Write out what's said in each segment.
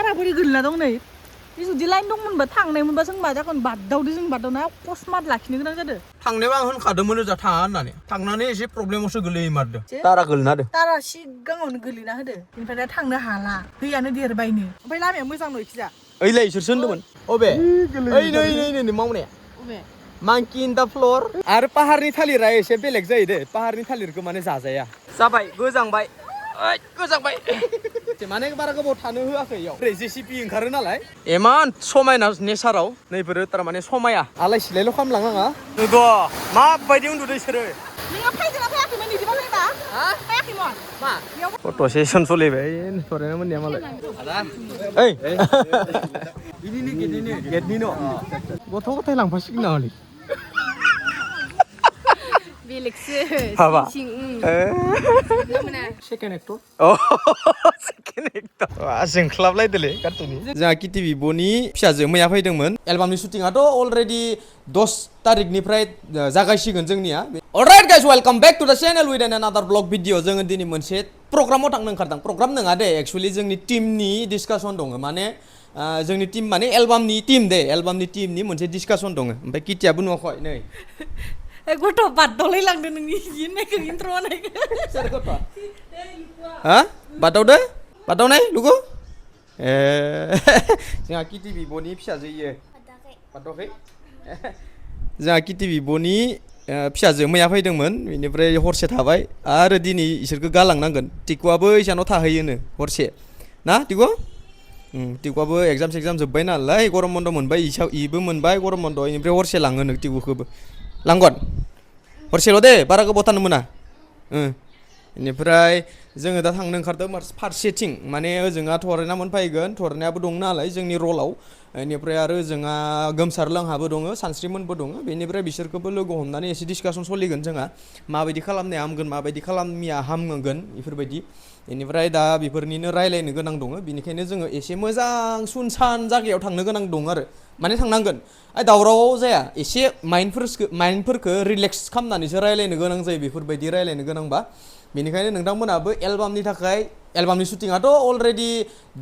तारा बोरै गोलैना दं नै बे जुदि लाइन दंमोनबा थांनाय मोनबा जों मा जागोन बादावदो जों बादावना अकस्मात लाखिनो गोनां जादों थांनायाव आं होनखादोंमोन ओजा थाङा होननानै थांनानै एसे प्रब्लेमावसो गोलैमारदों तारा गोलैना होदों तारा सिगाङावनो गोलैना होदो बेनिफ्राय दा थांनो हाला दैयानो देरबायनो ओमफ्राय लामाया मोजां नयखिजा ओइलाय इसोरसो होनदोंमोन अबे ओइ नै मावनाया अबे मांकि इन दा फ्लर आरो पाहारनि थालिरा एसे बेलेग जायो दे पाहारनि थालिरखौ माने जाजाया जाबाय गोजांबाय गोजांबाय माने बारा गोबाव थानो होआखै इयाव जेसिपि ओंखारो नालाय इमान समायना नेचाराव नैफोरो थारमाने समाया आलाय सिलायल' खालामलांनाङा नुद' माबायदि उन्दुदो इसोरो नोंहा फैदोंना फैयाखैमोन बिदिबा फैबा फैयाखैमोन मा फट' सेसन सोलिबाय फरायनो मोननाया मालाय ओइ गेटनि न' गथ' गथाय लांफासिगोन नामालै बेलेगसो हाबा मोना सेकेन्ड एक्टर सेकेन्ड एक्टर जोंख्लाबलायदोलै कार्टुननि जोंहा किटि बिब'नि फिसाजो मैया फैदोंमोन एलबामनि शुटिंआथ' अलरेडि 10 तारिखनिफ्राय जागायसिगोन जोंनिया alright guys welcome back to the channel with another blog video जोङो दिनै मोनसे प्रग्रामाव थांनो ओंखारदों प्रग्राम नङा दे एक्चुअलि जोंनि टीमनि डिसकासन दङ माने जोंनि टीम माने एलबामनि टीम दे एलबामनि टीमनि मोनसे डिसकासन दङ ओमफ्राय किटियाबो नुवाखै नै गथ' बादावलाय लांदो नोंनि होननायखौ इन्ट्र' होनायखौ सोर गथ'आ हा बादावनाय लुगु ए जोंहा किटि बिब'नि फिसाजो इयो बादावाखै जोंहा किटि बिब'नि फिसाजो मैया फैदोंमोन बेनिफ्राय हरसे थाबाय आरो दिनै इसोरखौ गालांनांगोन टिकुआबो इसानाव थाहैयोनो हरसे ना टिकु टिकुआबो एग्जाम जोब्बाय नालाय गरम बन्द मोनबाय इबो मोनबाय गरम बन्द इनिफ्राय हरसे लाङोनो टिकुखौबो लांगोन हरसेल' दे बारा गोबाव थानो मोना बेनिफ्राय जोङो दा थांनो ओंखारदों फारसेथिं माने ओजोंहा थरना मोनफैगोन थरनायाबो दं नालाय जोंनि रलाव बेनिफ्राय आरो जोंहा गोमसार लोंहाबो दङ सानस्रिमोनबो दङ बेनिफ्राय बिसोरखौबो लोगो हमनानै एसे डिसकासन सोलिगोन जोंहा माबायदि खालामनाया हामगोन माबायदि खालामिया हामगोन बेफोरबायदि बेनिफ्राय दा बेफोरनिनो रायलायनो गोनां दङ बेनिखायनो जोङो एसे मोजां सुनसान जायगायाव थांनो गोनां दं आरो माने थांनांगोन दावराव जाया एसे माइन्डफोरखौ रिलेक्स खालामनानैसो रायलायनो गोनां जायो बेफोरबायदि रायलायनो गोनांबा बेनिखायनो नोंथांमोनाबो एलबामनि थाखाय एलबामनि शुटिंआथ' अलरेडि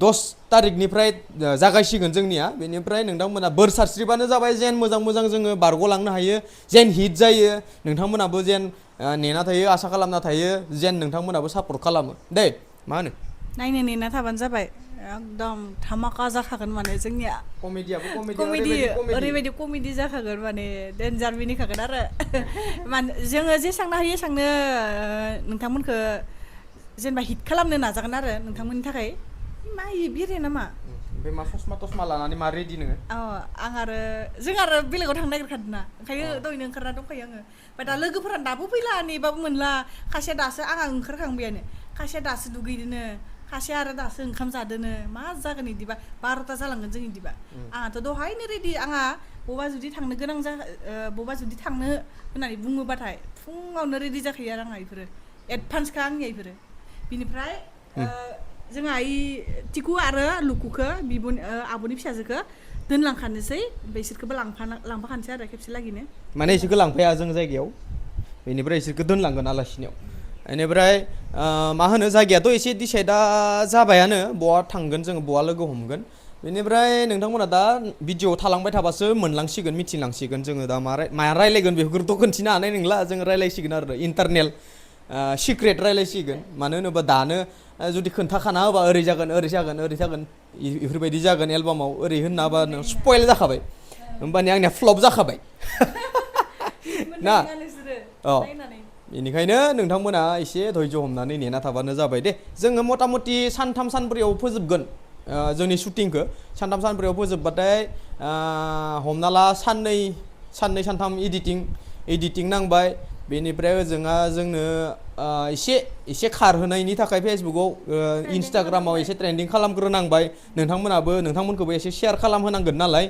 10 तारिखनिफ्राय जागायसिगोन जोंनिया बेनिफ्राय नोंथांमोना बोर सारस्रिबानो जाबाय जेन मोजां जोङो बारग'लांनो हायो जेन हिट जायो नोंथांमोनाबो जेन नेना थायो आसा खालामना थायो जेन नोंथांमोनाबो सापर्ट खालामो दे मा होनो नायनो नेना थाबानो जाबाय एकदम धामाका जाखागोन माने जोंनिया कमेडि ओरैबायदि कमेडि जाखागोन माने डेन्जार मिनिखागोन आरो माने जोङो जेसांनो हायो एसांनो नोंथांमोनखौ जेनेबा हिट खालामनो नाजागोन आरो नोंथांमोननि थाखाय मा बिरे नामा ओमफ्राय मा ससमा टसमा लानानै मा रेडि नोङो आं आरो जों आरो बेलेगाव थांनो नागिरखादोंना ओंखायनो दहायनो ओंखारना दंखायो आङो ओमफ्राय दा लोगोफोरा दाबो फैला नेबाबो मोनला खासेया दासो आंहा ओंखारखांबायानो खासेया दासो दुगैदोनो खासेया आरो दासो ओंखाम जादोनो मा जागोन बिदिबा 12ता जालांगोन जों बिदिबा आंहाथ' दहायनो रेडि आंहा बबा जुदि थांनो गोनां बबा जुदि थांनो होननानै बुङोबाथाय फुङावनो रेडि जाखायो आरो आंहा बेफोरो एडभान्सखा आंनिया बेफोरो बिनिफ्राय जोंहा टिकु आरो लुकुखौ आब'नि फिसाजोखौ दोनलांखानोसै बिसोरखौबो लांफाखानोसै आरो खेबसे लागिनो माने इसोरखौ लांफाया जों जायगायाव बेनिफ्राय इसोरखौ दोनलांगोन आलासिनियाव बेनिफ्राय मा होनो जायगायाथ' एसे डिसाइडआ जाबायानो बहा थांगोन जोङो बहा लोगो हमगोन बेनिफ्राय नोंथांमोना दा भिडिअ थालांबाय थाबासो मोनलांसिगोन मिथिलांसिगोन जोङो दा मा रायलायगोन बेफोरखौथ' खोन्थिनो हानाय नंला जोङो रायलायसिगोन आरो इन्टारनेल सिक्रेट रायलायसिगोन मानो होनोबा दानो जुदि खोन्थाखाना होबा ओरै जागोन बेफोरबायदि जागोन एलबामाव ओरै होनना होबा स्पइल जाखाबाय होमबानि आंनिया फ्लप जाखाबाय ना बेनिखायनो नोंथांमोना एसे धैर्य हमनानै नेना थाबानो जाबाय दे जोङो मथा मथि सानथाम सानब्रैयाव फोजोबगोन जोंनि शुटिंखौ सानथाम सानब्रैयाव फोजोबबाथाय हमना ला साननै सानथाम एडिटिं नांबाय बेनिफ्राय ओजोंहा जोंनो एसे खारहोनायनि थाखाय फेसबुकआव इन्सटाग्रामाव एसे ट्रेन्डिं खालामग्रोनांबाय नोंथांमोनखौबो एसे शेयार खालामहोनांगोन नालाय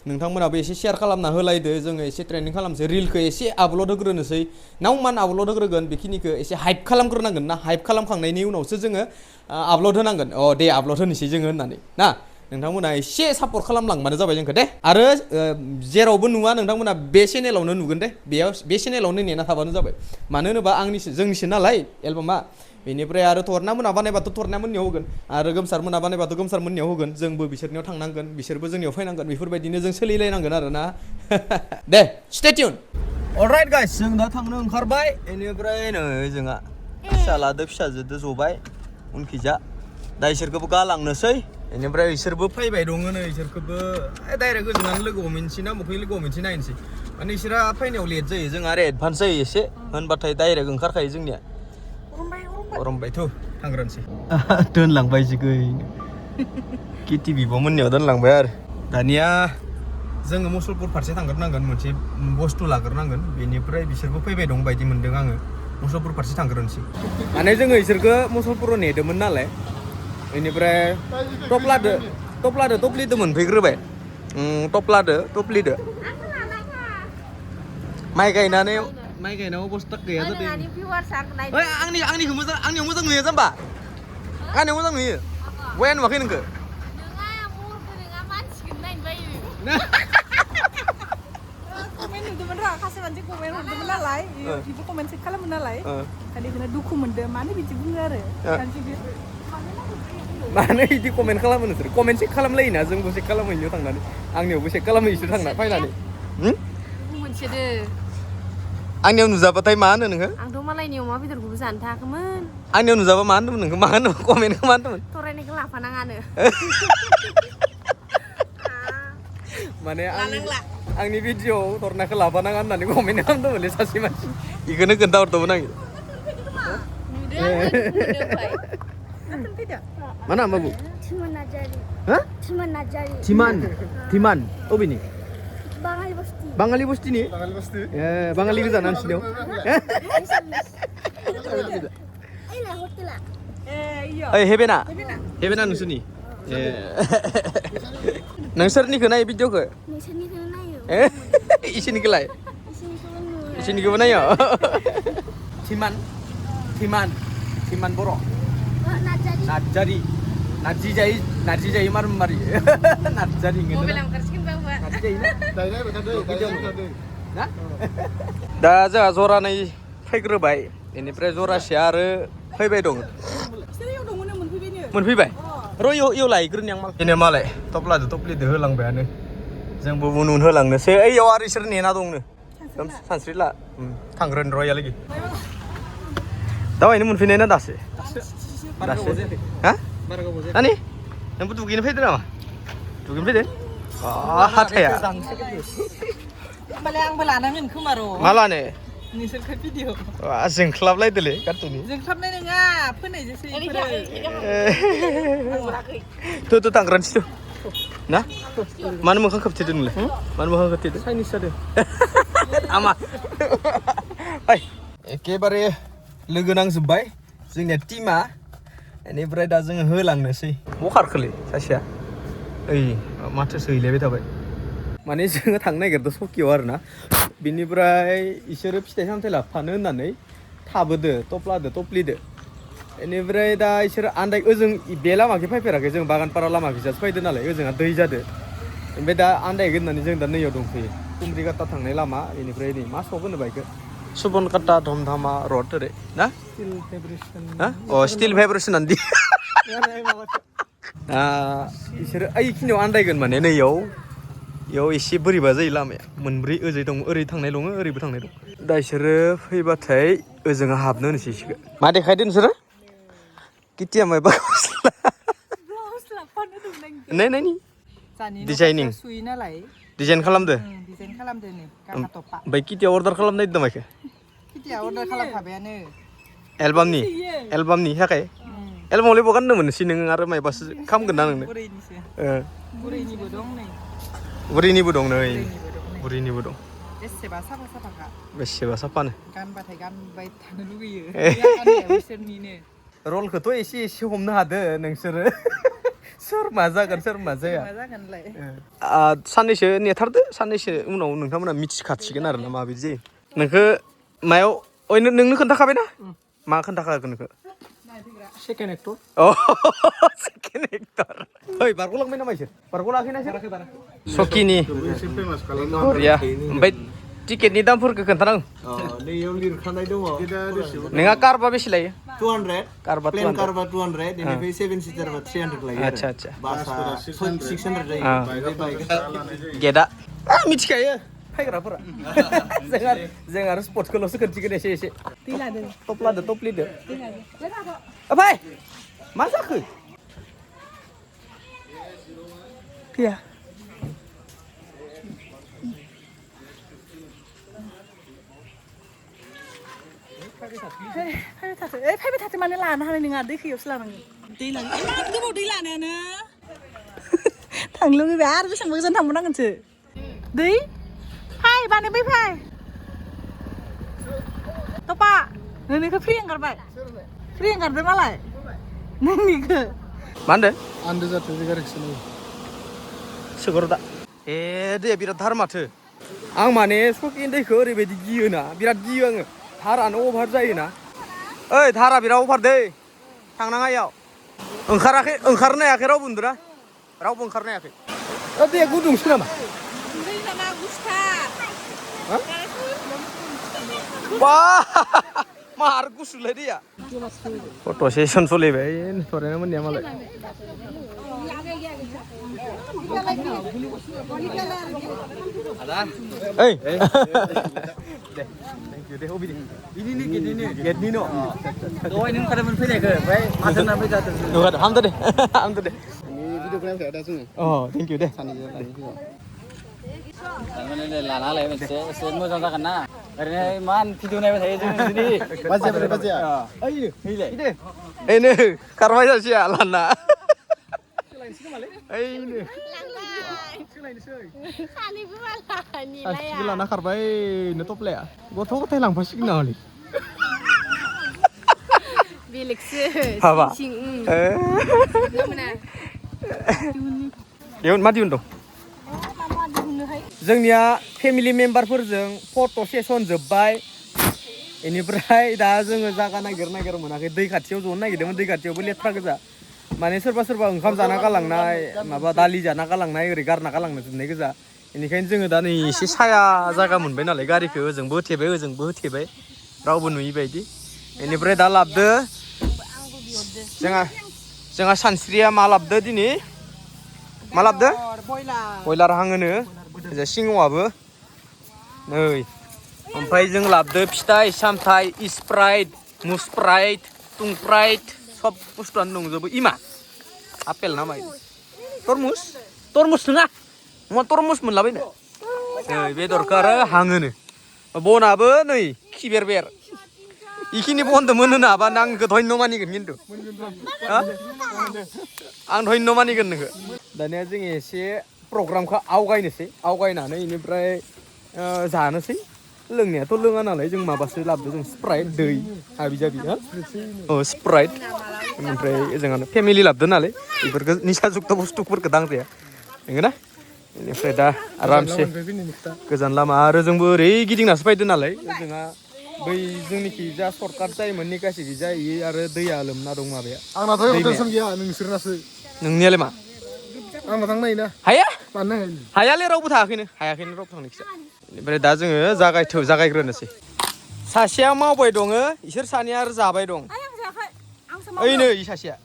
नोंथांमोनाबो एसे शेयार खालामना होलायदो जोङो एसे ट्रेन्डिं खालामसै रिलखौ एसे आपलड होग्रोनोसै नावमान आपलड होग्रोगोन बेखिनिखौ एसे हाइप खालामग्रोनांगोन ना हाइप खालामखांनायनि उनावसो जोङो आपलड होनांगोन दे आपलड होनोसै जोङो होननानै ना नोंथांमोना एसे सापर्ट खालामलांबानो जाबाय जोंखौ दे आरो जेरावबो नुवा नोंथांमोना बे चेनेलावनो नुगोन दे बे चेनेलावनो नेना थाबानो जाबाय मानो होनोबा जोंनिसो नालाय एलबामा बेनिफ्राय आरो थरना मोना बानायबाथ' थरना मोननियाव होगोन आरो गोमसार मोना बानायबाथ' गोमसार मोननियाव होगोन जोंबो बिसोरनियाव थांनांगोन बिसोरबो जोंनियाव फैनांगोन बेफोरबायदिनो जों सोलिलायनांगोन आरो ना they stay tune all right guys जों दा थांनो ओंखारबाय बेनिफ्राय नै जोंहा फिसालादो फिसाजोदो जबाय उनखिजा दा इसोरखौबो गालांनोसै बेनिफ्राय इसोरबो फैबाय दङ नै इसोरखौबो डाइरेक्ट ओजोंनानो लोगो हमहैनोसै ना मोखै लोगो हमहैनोसै नायनोसै माने इसोरा फैनायाव लेट जायो जों आरो एडभान्स जायो एसे होनबाथाय डाइरेक्ट ओंखारखायो जोंनिया गरमबायथ' थांग्रोनोसै दोनलांबाय जिगैनो किटि बिब'मोननियाव दोनलांबाय आरो दानिया जोङो मुसलपुर फारसे थांग्रोनांगोन मोनसे बुस्थु लाग्रोनांगोन बेनिफ्राय बिसोरबो फैबाय दं बायदि मोनदों आङो मुसलपुर फारसे थांग्रोनोसै माने जोङो इसोरखौ मुसलपुराव नेदोंमोन नालाय बेनिफ्राय टप्लादो टप्लिदो मोनफैग्रोबाय टप्लादो टप्लिदो माइ गायनायाव अबस्था गैया जादों आंनिखौ मोजां आंनियाव मोजां नुयो जाम्बा आंनियाव मोजां नुयो बया नुवाखै नोंखौ कमेन्ट नुदोंमोन र' सासे मानसि कमेन्ट हरदोंमोन नालाय बिबो कमेन्ट चेक खालामो नालाय बेखौनो दुखु मोनदों मानो बिदि बुङो आरो मानो बिदि कमेन्ट खालामो नोंसोर कमेन्ट चेक खालामलायोना जोंबो चेक खालामहैनो थांनानै आंनियावबो चेक खालामो इसोर थांना फैनानै आंनियाव नुजाबाथाय मा होनो नोङो आंथ' मालायनि अमा बेदरखौबो जानो थाङाखैमोन आंनियाव नुजाबा मा होनदोंमोन नोंखौ मा होनदोंमोन कमेन्टखौ मा होनदोंमोन थरायनायखौ लाफानाङानो माने आंनि भिडिअ'आव थरनाखौ लाफानाङा होननानै कमेन्ट खालामदोंमोनलै सासे मानसि बेखौनो खोन्थाहरदोंमोन आङो मा नाम बाबु थिमान अबेनि बाङालि बस्तिनि बाङालि गोजा नोंसिनियाव ओइ हेबेना नोंसोरनि नोंसोरनिखौ नायो भिडिअखौ इसोरनिखौलाय इसोरनिखौबो नायो थिमान बर' नार्जारि नार्जि जायो मारि नार्जारि दा जोंहा जरानै फैग्रोबाय बेनिफ्राय जरासेया आरो फैबाय दं मोनफैबाय र' इयाव लायग्रोनि आं बेनो मालाय टप्लिदो होलांबायानो जोंबो उन होलांनोसै ओइयाव आरो इसोर नेना दंनो सानस्रिला थांग्रोन र' इयालागि दावायनो मोनफैनाय ना दासो हा नानि नोंबो दुगैनो फैदो नामा दुगैनो फैदो हाथाया होमबालाय आंबो लानांगोन खोमा र' मा लानो नोंसोरखौ भिडिअ जोंख्लाबलायदोलै कार्टुननि जोंख्लाबनाय नङा फोनायजोंसो थ' थांग्रानोसै ना मानो मोखां खोबथेदों नोंलाय मानो मोखां खोबथेदों चाइनिस जादों आमा एखेबारे लोगो नांजोब्बाय जोंनिया टिमा बेनिफ्राय दा जोङो होलांनोसै खारखोलै सासेया ओइ माथो सैलायबाय थाबाय माने जोङो थांनो नागिरदों सकियाव आरो ना बिनिफ्राय इसोरो फिथाइ सामथाइ लाफानो होननानै थाबोदो टप्लिदो बेनिफ्राय दा इसोर ओजों बे लामाखै फैफेराखै जों बागानपारा लामाखैजासो फैदो नालाय ओजोंहा दै जादो ओमफ्राय दा आन्दायगोन होननानै जों दा नैयाव दंफैयो कुमरिकाटा थांनाय लामा बेनिफ्राय नै मा सक होनो बायखो सुबनकाटा धमधामा रड ओरै ना स्टिल भाइब्रेसन दि इसोरो ओइखिनियाव आन्दायगोन माने नैयाव एसे बोरैबा जायो लामाया मोनब्रै ओजै दं ओरै थांनाय दङ ओरैबो थांनाय दं दा इसोरो फैबाथाय ओजों हाबनो होनोसै इसोरखौ मा देखायदो नोंसोरो किटिया मायबा नायनि डिजाइनिं डिजाइन खालामदो ओमफ्राय किटिया अर्डार खालामनायदो नामा इखो किटिया अर्डार खालामखाबायानो एलबामनि थाखाय एलबामावलाय बहा गाननो मोननोसै नों आरो मायबासो खामगोन ना नोंनो बुरैनिबो दं नै बुरैनिबो दं बेसेबा साफानो गानबाथाय गानबाय थानो लुगैयो बिसोरनिनो रलखौथ' एसे हमनो हादो नोंसोरो सोर मा जागोन सोर मा जाया साननैसो नेथारदो साननैसो उनाव नोंथांमोना मिथिखासिगोन आरो ना माबायदि जायो नोंखौ मायाव नोंनो खोन्थाखाबायना मा खोन्थाखागोन नोंखौ सेकेन्ड एक्टर सेकेन्ड एक्टर ओइ बारग'लांबाय नामा इसोर बारग'लाङाखैना सकिनि बरिया ओमफ्राय टिकेटनि दामफोरखौ खोन्थानांगौ नैयाव लिरखानाय दङ नोंहा कारबा बेसे लायो 200 Karba plain 200. karba 200 बेनिफ्राय 7 seater बा 300 लायो आच्छा आच्छा बासा 600 जायो Ah. ओमफ्राय बाइकआ गेदा मिथिखायो फायग्राफोरा जों आरो स्पर्ट्सखौल'सो खोन्थिगोन एसे एसे दै लादों टप लादो टप लिदो दै लादों ओमफ्राय मा जाखो फैया फैबाय थाथो माने लानो हानाय नङा दैखौसो लानांगौ दै लानो इमान गोबाव दै लानायानो थांनो लुगैबाय आरो बेसेबां गोजान थांबावनांगोनसो दै फै बानायबाय फै टपा नोंनिखौ फ्रि ओंखारबाय फ्रि ओंखारदो मालाय नोंनिखौ मा होनदो आन्दो जाथो बे गारिखौ सोलायो सोगर दा ए दैया बिराद धार माथो आं माने सकिन दैखौ ओरैबायदि गियोना बिराद गियो आङो धारानो अभार जायोना ओइ धारा बिराद अभार दै थांनाङा इयाव ओंखारनो हायाखै रावबो उन्दुना रावबो ओंखारनो हायाखै दैया गुदुंसो नामा दै नामा गुस्था बा मार गुसुलाय दैया फट' सेसन सोलिबाय थरेना मोननिया मालाय ओइ दे थेंक इउ दे अबिदि गेटनि न' दहाय नों ओंखारदोंमोन फैनायखौ ओमफ्राय माथो होनना फैजादों नुगाद हामदो दे हामदो दे भिडिअ खालामखाया दा जोङो अ थेंक इउ दे थारमाने लाना लायो मोनसे एसे मोजां जागोन ना ओरैनो इमान भिडिअ नायबाय थायो जों जुदि बाजिया ओइनो खारबाय सासेया लाना ओइनो सानैबो माला आसिखौ लाना खारबाय नो टप्लाया गथ' गथाय लांफासिगोन नामालै बेलेगसो हाबा सिं दिहुन मा दिहुन दं जोंनिया फेमिलि मेम्बारफोरजों फट' सेसन जोब्बाय बेनिफ्राय दा जोङो जागा नागिर मोनाखै दै खाथियाव ज'नो नागिरदोंमोन दै खाथियावबो लेथ्रा गोजा माने सोरबा ओंखाम जाना गालांनाय माबा दालि जाना गालांनाय ओरै गारना गालांनो जोबनाय गोजा बेनिखायनो जोङो दा नै एसे साया जागा मोनबाय नालाय गारिखौ ओजोंबो होथेबाय ओजोंबो होथेबाय रावबो नुयि बायदि बेनिफ्राय दा लाबदो जोंहा सानस्रिया मा लाबदो दिनै मा लाबदो बयलार हाङोनो सिङावबो नै ओमफ्राय जों लाबदो फिथाइ सामथाइ स्प्राइट मुस्प्राइट टुंप्राइट सब बुस्थुआनो दंजोबो इमा आपेल ना माइ तरमुस नङा मा तरमुस मोनलाबायनो नै बेदरखौ आरो हाङोनो बनाबो नै खिबेर इखिनि बनदो मोनहोनो हाबा आंखौ धन्य मानिगोन खिन्थु आं धन्य मानिगोन नोंखौ दानिया जों एसे प्रग्रामखौ आवगायनानै बेनिफ्राय जानोसै लोंनायाथ' लोङा नालाय जों माबासो लाबोदो जों स्प्राइट दै हाबि जाबि स्प्राइट ओमफ्राय जोंहानो फेमिलि लाबोदो नालाय बेफोरखौ निसा जुक्त बुस्थुफोरखौ दांजाया नंगौना बेनिफ्राय दा आरामसे गोजान लामा आरो जोंबो ओरै गिदिंनासो फैदो नालाय जोंहा बै जोंनिखि जा सर्टकाट जायोमोन निकासिखि जायो आरो दैया लोमना दं माबाया आंनाथ' टेनसन गैया नोंसोरनासो नोंनियालाय मा आंना थांनो हायोना हाया मानो हायालै रावबो हायाखैनो रावबो थांनायखिजा ओमफ्राय दा जोङो जागायग्रोनोसै सासेया मावबाय दङ इसोर सानैया आरो जाबाय दं ओइनो इ सासेया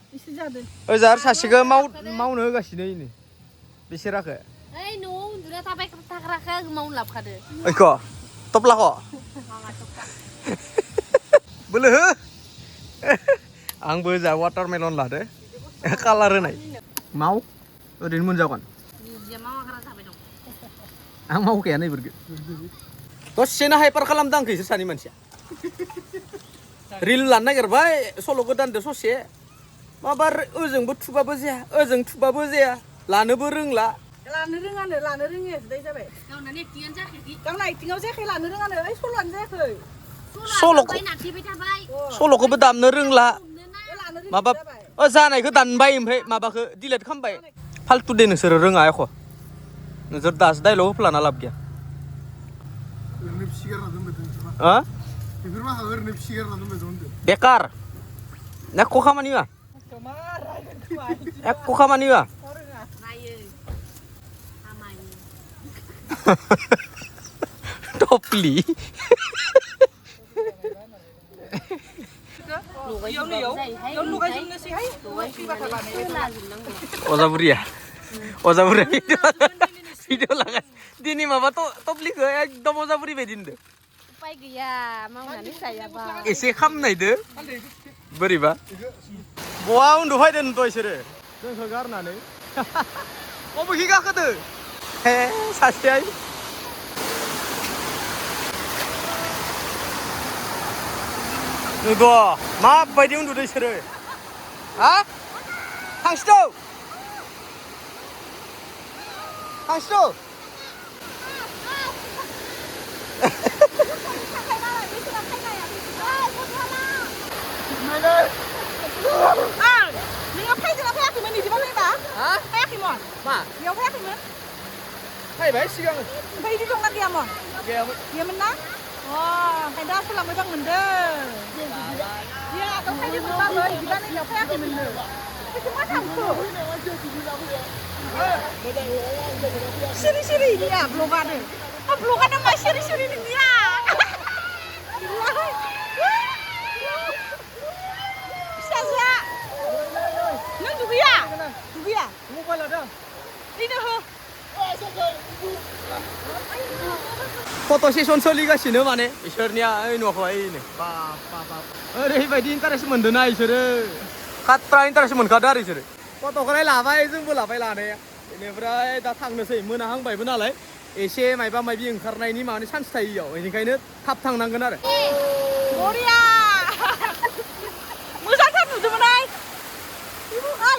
ओजा आरो सासेखौ मावनो होगासिनो इनो बिसोराखो ओइ न'आव उन्दुना थाबाय थाग्राखौ मावनो लाबोखादो ओइख' टप्लाख' बोलो हो आंबो जा वाटारमेलन लादो कालार होनाय माव ओरैनो मोनजागोन निजिया मावग्रा जाबाय दं आं मावखाया नैफोरखौ दसेनो हाइपार खालामदों आंखौ इसोर सानै मानसिया रिल लानो नागिरबाय सल' गोदानदो ससे माबा ओजोंबो थुबाबो जाया ओजों थुबाबो जाया लानोबो रोंला लानो रोङो दै जाबाय गावना एक्टिंआनो जायाखै गावना एक्टिंआव जायाखै लानो रोङानो ओइ सल'आनो जायाखै सल'खौबो दामनो रोंला माबा जानायखौ दानबाय ओमफ्राय माबाखौ डिलेट खालामबाय फाल्तु दे नोंसोरो रोङा एख' नोंसोर दासो डाइलग होफ्लाना लाब गैया बेकार एख' खामानि होआ एख' खामानि होआ टपलि इयावनो अजाबुरिया भिडिअ लागा दिनै माबा टपलिखौ एकदम अजाबुरि बायदि होनदो उपाय गैया मावनानै जायाबा एसे खामनायदो बोरैबा बहा उन्दुफैदों थ' इसोरो जोंखौ गारनानै अबेखि गाखोदो हे सासेया नुद' माबायदि उन्दुदो इसोरो हा थांसिद' नोङो फैदोंना फैयाखैमोन बिदिबा फैबा फैयाखैमोन मा बेयाव फैयाखैमोन फैबाय सिगां ओमफ्राय बिदि दंना गैयामोन गैयामोन ना ओमफ्राय दा फुला मोजां मोनदों थ' फैदोंमोनबाबो बिदिबा नैयाव फैयाखैमोननो बेखौ मा थांखो सिरि सिरि निया ब्लगानो मा सिरि सिरि नोंनिया फिसाजोआ नों दुगैया मबाइल लादों दिनो हो फट' सेसन सोलिगासिनो माने इसोरनिया ओइ नुवाखै ओरैबायदि इन्टारेस्ट मोनदोंना इसोरो खाट्रा इन्टारेस्ट मोनखादो आरो इसोरो फट'खौलाय लाबाय जोंबो लाबाय लानाया बेनिफ्राय दा थांनोसै मोनाहांबायबो नालाय एसे मायबा मायबि ओंखारनायनि माने चान्स थायो इयाव बेनिखायनो थाब थांनांगोन आरो बरिया मोजांथार नुदोंमोन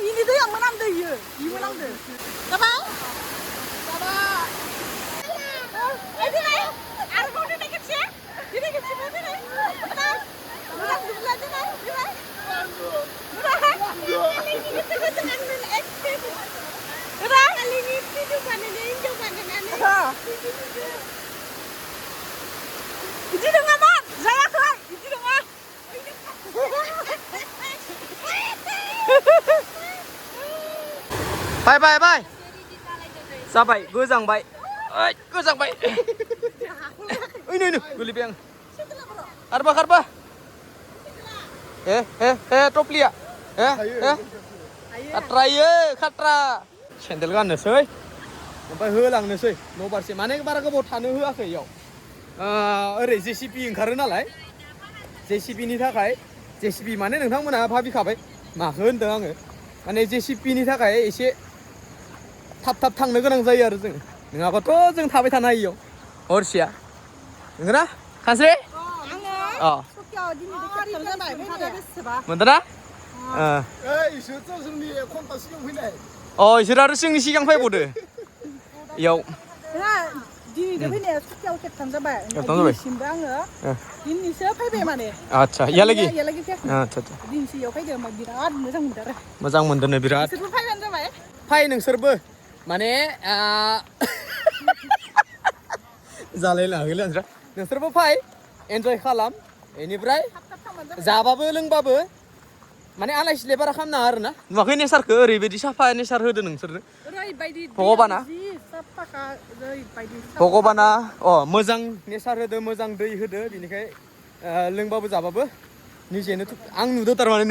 इनि दैया मोनामदो इयो मोनामदो जाबाय आरोबाव दिनै खेबसे बिदि नङामोन जायाखै बिदि नङा बाय जाबाय गोजांबाय ओइ नै गोलैबाय आं खारबा हे टपलिया खाट्रा सेन्देल गाननोसै ओमफ्राय होलांनोसै न' फारसे माने बारा गोबाव थानो होआखै इयाव ओरै जेसिपि ओंखारो नालाय जेसिपिनि थाखाय जेसिपि माने नोंथांमोना भाबिखाबाय माखौ होनदों आङो माने जेसिपिनि थाखाय एसे थाब थांनो गोनां जायो आरो जों नङाबाथ' जों थाबाय थानो हायो इयाव हरसेया नंगौना खानस्रि मोनदोंना इसोर आरो जोंनि सिगां फैबावदो इयाव दिनैनो फैनाया सुटियाव खेबथाम जाबाय दिनैसिमबो आङो दिनैसो फैबाय माने आदसा इयालागि फैयाखै आदसा दिनैसो इयाव फैदो ओमफ्राय बिराद मोजां मोनदों आरो मोजां मोनदोंनो बिराद नोंसोरबो फैबानो जाबाय फै नोंसोरबो माने जालायलाङाखैलै नोंसोरबो फै एन्जय खालाम बेनिफ्राय जाबाबो लोंबाबो माने आलाय सिलाय बारा खालामनाङा आरो ना नुवाखै नेचारखौ ओरैबायदि साफा नेचार होदो नोंसोरनो भगबाना मोजां नेचार होदो मोजां दै होदो बिनिखाय लोंबाबो जाबाबो निजेनो आं नुदो थारमाने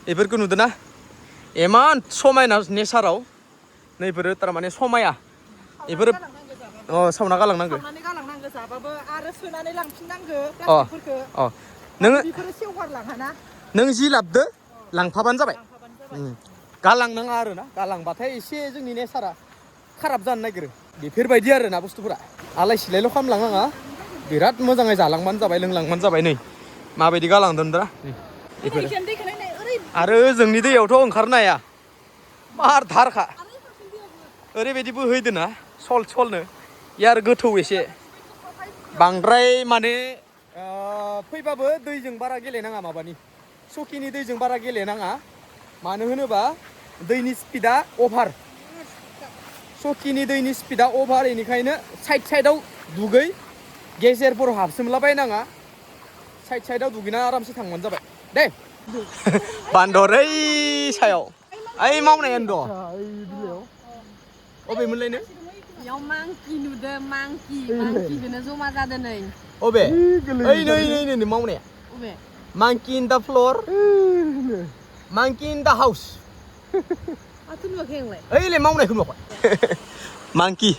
बेफोरखौ नुदोना इमान समायना नेचाराव नैफोरो थारमाने समाया बेफोरो सावना गालांनांगौ जाबाबो आरो सोनानै लांफिननांगौ प्लास्टिकफोरखौ नोङो बेफोरो सेवगारलाङाना नों जि लाबदो लांफाबानो जाबाय गालांनाङा आरो ना गालांबाथाय एसे जोंनि नेचारा खाराब जानो नागिरो बेफोरबायदि आरो ना बुस्थुफोरा आलाय सिलायल' खालामलाङा बिराद मोजाङै जालांबानो जाबाय लोंलांबानो जाबाय नै माबायदि गालांदोंब्रा बेफोरो आरो जोंनि दैयावथ' ओंखारनो हाया मार धारखा ओरैबायदि बोहैदोना सलनो यार गोथौ एसे बांद्राय माने फैबाबो दैजों बारा गेलेनाङा माबानि सखिनि दैजों बारा गेलेनाङा मानो होनोबा दैनि स्पिडा अभार सखिनि दैनि स्पिडा अभार बेनिखायनो साइडआव दुगै गेजेरफोराव हाबसोमलाबायनाङा साइडआव दुगैना आरामसे थांबानो जाबाय दे बान्दर ओइ सायाव ओइ मावनायानो दं अबेमोनलायनो बेयाव मांकि नुदों मांकिदोनो जमा जादों नै अबे ओइ नै मावनाया अबे मांकि इन दा floor monkey in the house Atuh नुवाखै आंलाय ओइलाय मावनायखौ नुवाखै monkey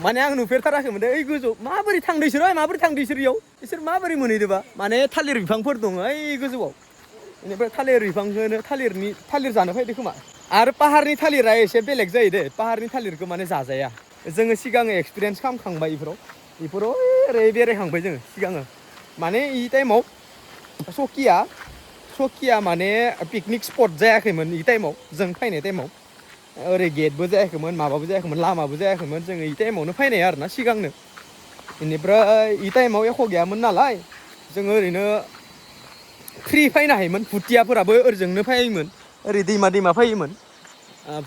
माने आं नुफेरथाराखैमोन दे ओइ गोजौ माबोरै थांदो इसोर माबोरै थांदो इसोर इयाव इसोर माबोरै मोनहैदोबा माने थालिर बिफांफोर दङ ओइ गोजौआव बेनिफ्राय थालिर बिफांखौनो थालिर जानो फैदो खोमा आरो पाहारनि थालिरा एसे बेलेग जायो दे पाहारनि थालिरखौ माने जाजाया जोङो सिगां एक्सपिरियेन्स खालामखांबाय इफोराव ओरै बेरायखांबाय जोङो सिगाङो माने इ टाइमाव सकिया माने पिकनिक स्पट जायाखैमोन इ टाइमाव जों फैनाय टाइमाव ओरै गेटबो जायाखैमोन माबाबो जायाखैमोन लामाबो जायाखैमोन जोङो इ टाइमावनो फैनाय आरोना सिगांनो बेनिफ्राय इ टाइमाव एख' गैयामोन नालाय जोङो ओरैनो फ्रि फैनो हायोमोन भुटियाफोराबो ओरैजोंनो फैयोमोन ओरै दैमा फैयोमोन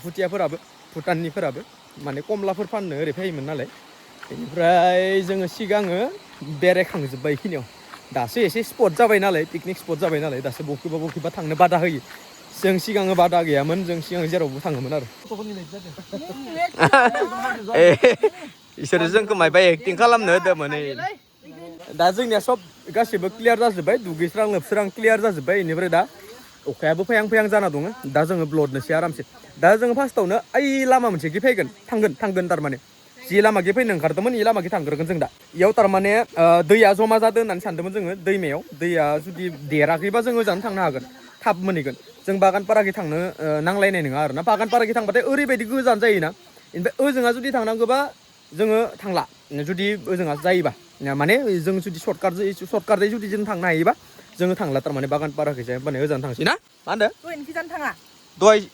भुटियाफोराबो भुटाननिफोराबो माने कमलाफोर फाननो ओरै फैयोमोन नालाय बेनिफ्राय जोङो सिगाङो बेरायखांजोब्बाय इखिनियाव दासो एसे स्पट जाबाय नालाय पिकनिक स्पट जाबाय नालाय दासो बबेखिबा थांनो बादा होयो जों सिगाङो बादा गैयामोन जों सिगां जेरावबो थाङोमोन आरो इसोरो जोंखौ मायबा एक्टिं खालामनो होदोंमोन दा जोंनिया सब गासिबो क्लियार जाजोब्बाय दुगैस्रां लोबस्रां क्लियार जाजोब्बाय बेनिफ्राय दा अखायाबो फैहां जाना दङ दा जोङो ब्लडनोसै आरामसे दा जोङो फार्स्टआवनो ओइ लामा मोनसेखि फैगोन थांगोन थारमाने जि लामाखि फैनो ओंखारदोंमोन इ लामाखि थांग्रोगोन जों दा इयाव थारमाने दैया जमा जादों होननानै सानदोंमोन जोङो दैमायाव दैया जुदि देराखैबा जों ओजानो थांनो हागोन थाब मोनहैगोन जों बागानपाराखि थांनो नांलायनाय नङा आरोना बागानपाराखि थांबाथाय ओरैबायदि गोजान जायोना ओमफ्राय ओजोंहा जुदि थांनांगौबा जोङो थांला जुदि ओजोंहा जायोबा माने जों जुदि सर्टकाटै जुदि जों थांनो हायोबा जोङो थांला थारमाने बागानपाराखै जाय माने ओजानो थांसै ना मा होनदों दहायनिखि जानो थाङा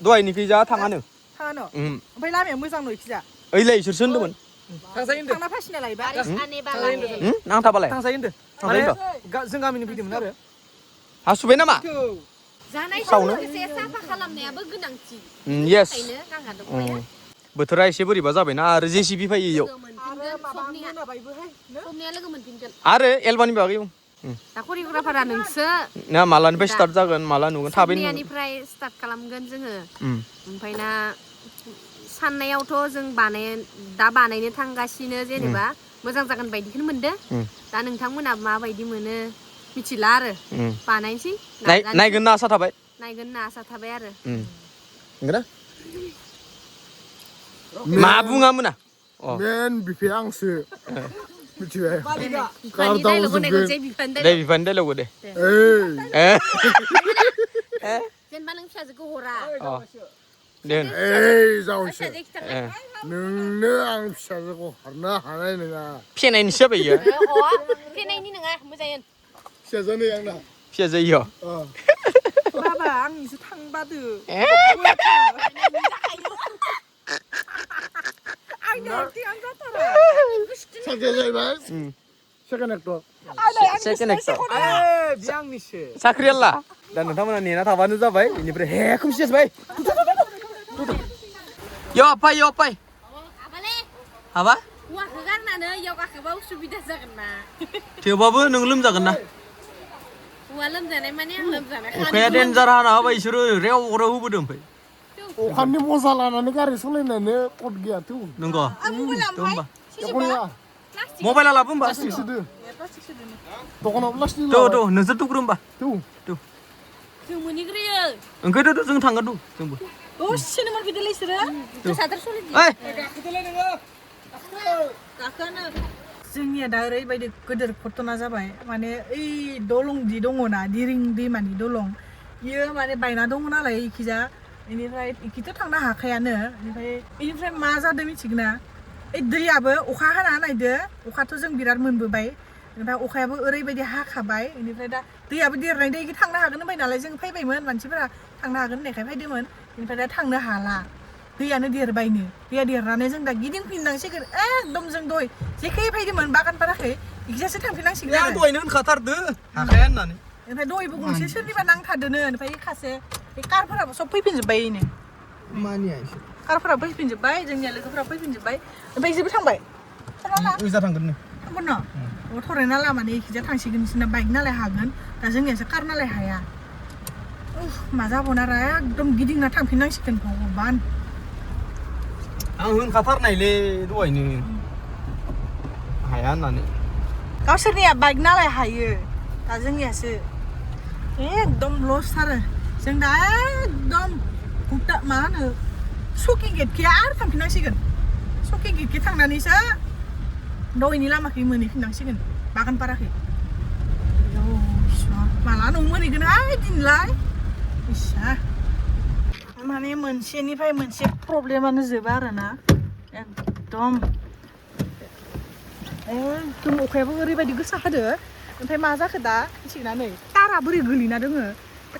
दहायनिखै जा थाङानो ओमफ्राय लामाया मोजां नङिखि जा ओइलाय इसोरसो होनदोंमोन थांना फासिना लायोबा नांथाबालाय थांजायो होनदो माने जों गामिनि फैदोंमोन आरो हासुबाय नामा जानायजों लोगोसे साफा खालामनायाबो गोनांथि येस गांहा दंखायो बोथोरा एसे बोरैबा जाबायना आरो जेसिबि फैयो इयाव सबनिया लोगो मोनफिनगोन आरो एलबानि बागै दा करिय'ग्राफारा नोंसो ना मालानिफ्राय स्टार्ट जागोन माला नुगोन थाबैनो सबनियानिफ्राय स्टार्ट खालामगोन जोङो ओमफ्राय ना साननायावथ' जों दा बानायनो थांगासिनो जेनेबा मोजां जागोन बायदिखौनो मोनदो दा नोंथांमोना माबायदि मोनो मिथिला आरो बानायनोसै नायगोन ना आसा थाबाय आरो मा बुङा मोना मेन बिफाया आंसो मिथिबाय बिफानि डायलगखौ दे जेनेबा नों फिसाजोखौ हरा दे जावैसो नोंनो आं फिसाजोखौ हरनो हानाय नङा फेनायनिसो जाबाय इयो फेनायनि नङा मोजाङै फिसाजोआनो आंना फिसाजो इयो बाबा आंनिसो थांबादो साख्रिया जाहैबाय सेकेन्ड एक्टर बे आंनिसो साख्रियाला दा नोंथांमोना नेना थाबानो जाबाय बेनिफ्राय हे खोमसि जाबाय यो आपाय हाबा हौवाखौ गारनानै इयाव गाखोबा उसुबिदा जागोन ना थेवबाबो नों लोमजागोन ना हौवा लोमजानाय माने आं लोमजानाय अखाया देन्जार हाना होबाय इसोरो रेव होबोदों ओमफ्राय अखानि मजा लानानै गारि सालायनानै कट गैया थौ नंगौ होमबा मबाइला मबाइला लाबो होमबा प्लास्टिक सोदो दखानाव प्लास्टिक नोंसोर दुग्रो होमबा थौ जों मोनहैग्रोयो ओंखायनोथ' जों थांगोन जोंबो दसेनो मोनफैदोलै इसोरो सादर सलिदि गाखोआनो जोंनिया दा ओरैबायदि गोदोर घटना जाबाय माने ओइ दलंदि दङना दिरिं दैमानि दलं इयो माने बायना दङ नालाय इखिजा बेनिफ्राय इखिथ' थांनो हाखायानो बेनिफ्राय मा जादों मिथिगोना ओइ दैयाबो अखा हाना नायदो अखाथ' जों बिराद मोनबोबाय ओमफ्राय अखायाबो ओरैबायदि हाखाबाय बेनिफ्राय दा दैयाबो देरनाय दै थांनो हागोन होनबाय नालाय जों फैबायमोन मानसिफोरा थांनो हागोन होननायखाय फैदोंमोन बेनिफ्राय दा थांनो हाला दैयानो देरबायनो दैया देरनानै जों दा गिदिंफिननांसिगोन एकदम जों दहाय जेखै फैदोंमोन बागानपाराखै इखिजासो थांफिननांसिगोन आरो दहायनो होनखाथारदो हाखाया होननानै ओमफ्राय दहायबो गंसे सोरनिबा नांथारदोनो ओमफ्राय खासे बे कारफोराबो सब फैफिनजोब्बाय इनो मानिया कारफोराबो फैफिनजोब्बाय जोंनिया लोगोफोराबो फैफिनजोब्बाय ओमफ्राय इसोरबो थांबाय ओजा थांगोन नो थांगोन न' थरायना लामानि इखिजा थांसिगोन बिसोरना बाइक नालाय हागोन दा जोंनियासो कार नालाय हाया मा जाबावनो आरो एकदम गिदिंना थांफिननांसिगोन भगबान आं होनखाथारनायलै दहायनो हाया होननानै गावसोरनिया बाइक नालाय हायो दा जोंनियासो एकदम लस आरो जों दा एकदम भुटा मा होनो सकि गेटखै आरो थांफिननांसिगोन सकि गेटखै थांनानैसो दहायनि लामाखै मोनहैफिननांसिगोन बागानपाराखै माला न'आव मोनहैगोन दिनलाय इसा माने मोनसेनिफ्राय मोनसे प्रब्लेमानो जोबा आरोना एकदम अखायाबो ओरैबायदि गोसा हादो ओमफ्राय मा जाखो दा मिथिगोना नै तारा बोरै गोलैना दोङो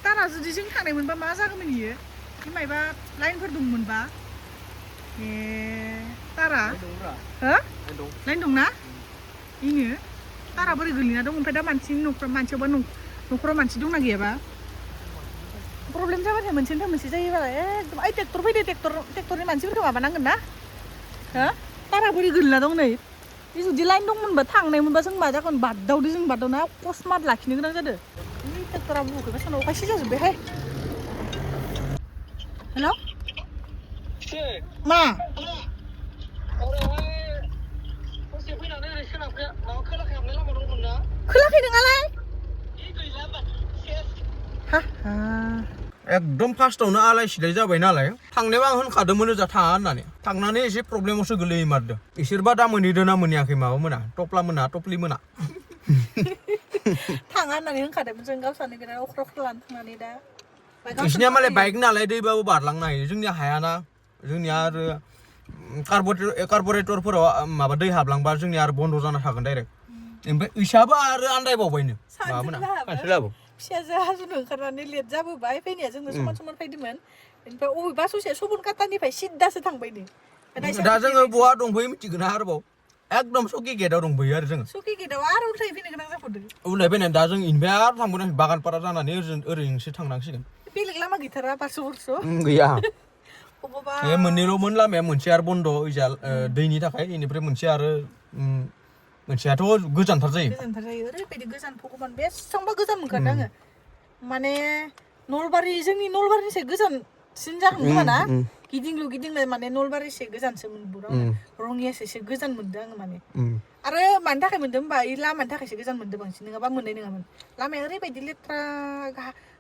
तारा जुदि जों थांनाय मोनबा मा जागौमोन इयो मायबा लाइनफोर दंमोनबा तारा हो लाइन दंना इनो तारा बोरै गोलैना दं ओमफ्राय दा मानसियावबा न'खराव मानसि दंना गैयाबा प्रब्लेम जाबाथाय मोनसेनिफ्राय मोनसे जायोबालाय एकदम ओइ ट्रेक्टर फैदो ट्रेक्टरनि मानसिफोरखौ माबानांगोन ना हो तारा बोरै गोलैना दं नै बे जुदि लाइन दंमोनबा थांनाय मोनबा जों मा जागोन बादावदो जों बादावना अकस्मात लाखिनो गोनां जादों ट्रेक्टरा बुखैबा सानाव अखा सिजाजोब्बायहाय हेल' मा खोलाखै नोङालाय एकदम फार्स्टआवनो आलाय सिलाय जाबाय नालाय थांनायाव आं होनखादोंमोन ओजा थाङा होननानै थांनानै एसे प्रब्लेमावसो गोलैमारदों इसोरबा दा मोनहैदों ना मोनहैयाखै माबा मोना टप्लि मोना थाङा होननानै होनखादोंमोन जों गावसानो बिराद अख्रा लानो थांनानै दा बिसोरनिया मालाय बाइक नालाय दैबाबो बारलांनो हायो जोंनिया हायाना जोंनिया आरो कार्बरेटरफोराव माबा दै हाबलांबा जोंनिया आरो बन्द जाना थागोन डाइरेक्ट ओमफ्राय इसाबो आरो आन्दायबावबायनो माबा मोना सानसेलाबो फिसाजो हाजुनो ओंखारनानै लेट जाबोबाय फैनाया जोंनो समान फैदोंमोन ओमफ्राय अबेबा ससे सबनकाटानिफ्राय सिद्दासो थांबायनो दा जोङो बहा दंफैयो मिथिगोन ना आरोबाव एकदम सकि गेटआव दंफैयो आरो जोङो सकि गेटआव आरो उल्थाय फैनो गोनां जाबावदों उल्थाय फैनानै दा जों इनिफ्राय आरो थांबोनांसिगोन बागानपारा जानानै ओरैनोसो थांनांसिगोन बेलेग लामा गैथारा बारस' गैया अबावबा बे मोननैल'मोन लामाया मोनसे आरो बन्द इजा दैनि थाखाय इनिफ्राय मोनसे आरो मोनसेयाथ' गोजानथार जायो ओरैबायदि गोजान भगबान बेसेबांबा गोजान मोनखादों आङो माने जोंनि नलबारिनिसाय गोजानसिन जागोन खोमा ना गिदिंलाय माने नलबारिसे गोजानसो मोनबोदों आङो रङियासो एसे गोजान मोनदों आङो माने आरो मानि थाखाय मोनदों होनबा इ लामानि थाखायसो गोजान मोनदों बांसिन नङाबा मोननाय नङामोन लामाया ओरैबायदि लेथ्रा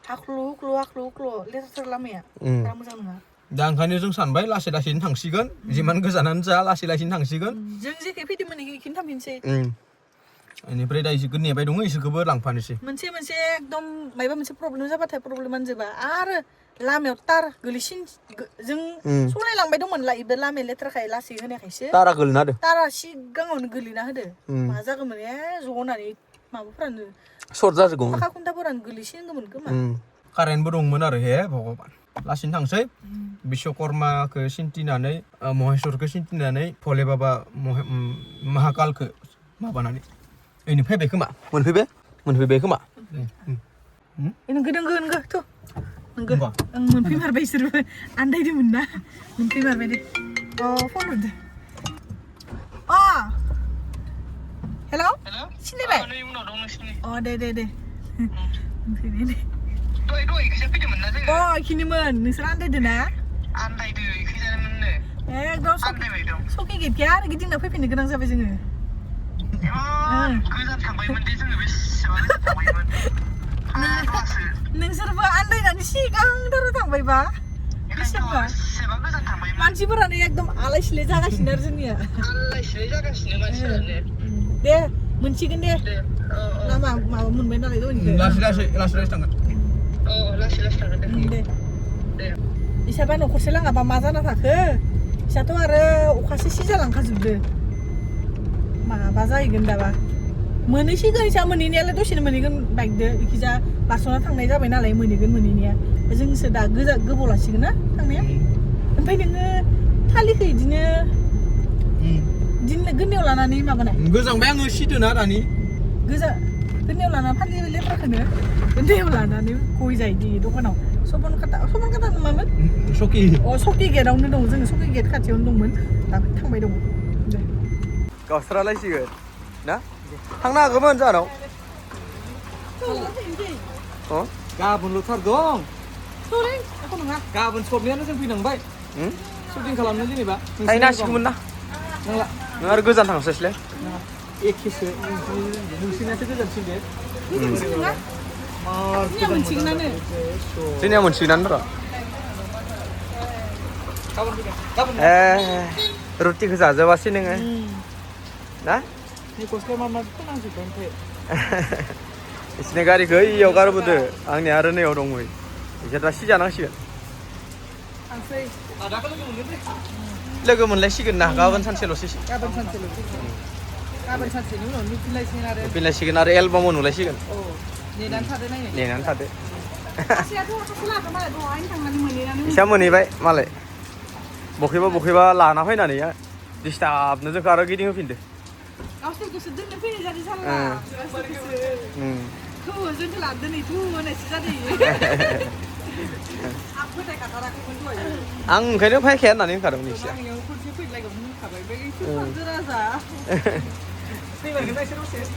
हाख्लु हुख्लु लेथ्रा लामाया बारा मोजां नङा दा ओंखायनो जों सानबाय लासै लासैनो थांसिगोन जिमान गोजानानो जा लासै लासैनो थांसिगोन जों जेखै फैदोंमोन इखिनो थांफिनसै बेनिफ्राय दा इसोरखौ नेबाय दङ इसोरखौबो लांफानोसै मोनसे एकदम माबा मोनसे प्रब्लेम जाबाथाय प्रब्लेमानो जोबा आरो लामायाव तार गोलैसिन जों सलायलांबाय दंमोन बे लामाया लेथ्राखाय लासै होनायखायसो तारा गोलैना होदो तारा सिगाङावनो गोलैना होदो मा जागौमोन ज'नानै माबाफोरानो सर्ट जाजोबगौमोन पाखा खुन्थाफोरानो गोलैसिनगौमोन खोमा कारेन्टबो दंमोन आरो हे भगबान लासैनो थांसै बिश्वकर्माखौ सिन्थिनानै महेश्वरखौ सिन्थिनानै भले बाबा महाकालखौ माबानानै फैबाय खोमा मोनफैबाय खोमा नोंगो थ' नोंगो आं मोनफैमारबाय इसोरबो आन्दायदोंमोन ना मोनफैमारबाय दे फन हरदो हेल' सिनायबाय दे मोनफैबाय दे इखिनिमोन नोंसोर आन्दायदो ना एकदम सकि गेटखै आरो गिदिंना फैफिननो गोनां जाबाय जोङो नोंसोरबो आन्दायनानै सिगांथाराव थांबायबा बेसेबां मानसिफोरानो एकदम आलाय सिलाय जागासिनो आरो जोंनिया दे मोनसिगोन दे लामा माबा मोनबाय नालाय लासै थांगोन दे इसाबा न'खरसे लाङाबा मा जाना थाखो इसाथ' आरो अखासो सिजालांखाजोबदो माबा जाहैगोन दाबा मोनहैसिगोन इसा मोनहैनायालाय दसेनो मोनहैगोन बाइकदो इखिजा बारस'ना थांनाय जाबाय नालाय मोनहैनाया जोंसो दा गोबाव लासिगोन ना थांनाया ओमफ्राय नोङो थालिखौ बिदिनो गोदनायाव लानानै माबानाय गोजांबाय आङो सिदोना दानि गोदनायाव लानानै फालि लेथ्राखौनो गोदनायाव लानानै गय जायोदि दखानाव सबनकाटा नङामोन सकि गेटआवनो दं जोङो सकि गेट खाथियावनो दंमोन दा थांबाय दङ दे गावस्रालायसिगोन ना थांनो हागौमोन जानाव गाबोनल'थार दं गाबोन सबनियानो जों फैनांबाय शुटिं खालामनो जेनेबा थाहैनो हासिगौमोन ना नोंला नों आरो गोजान थांस्लायस्लाय एखेसो नोंसिनासो गोजानसिन दे जोंनिया मोनसिगोनानो जोंनिया मोनसिगोनानो र' रुटिखौ जाजोबासै नोङो ना गस्लाया मा मा फोनांजोबबाय ओमफ्राय बिसिनि गारिखौ इयाव गारबोदो आंनि आरो नैयाव दंमोन बिसोर दा सिजानांसिगोन थांसै लोगो मोनलायसिगोन ना गाबोन सानसेल'सै गाबोन सानसेनि उनाव मिथिलायसिगोन आरो फैलायसिगोन आरो एलबामाव नुलायसिगोन नेनानै थादो नायनो नेनानै थादो सासेयाथ' सासे लादो मालाय दहायनो थांनानै मोनहैनानै इसा मोनहैबाय मालाय बखेबा लाना फैनानै दिस्टार्बनो जोंखौ आरो गिदिंहोफिनदो गावसोरखौसो दोननो फैनाय जादों साला थु जोंखौ लादो नै थु होननायसो जादों आं फोथायखाथाराखैमोन दहाय आं ओंखायनो फैखाया होननानै होनखादोंमोन इसे आंनियाव खनसे फैलायगौमोन होनखाबाय बे इसोर जा फैमारगोन ना इसोर दसे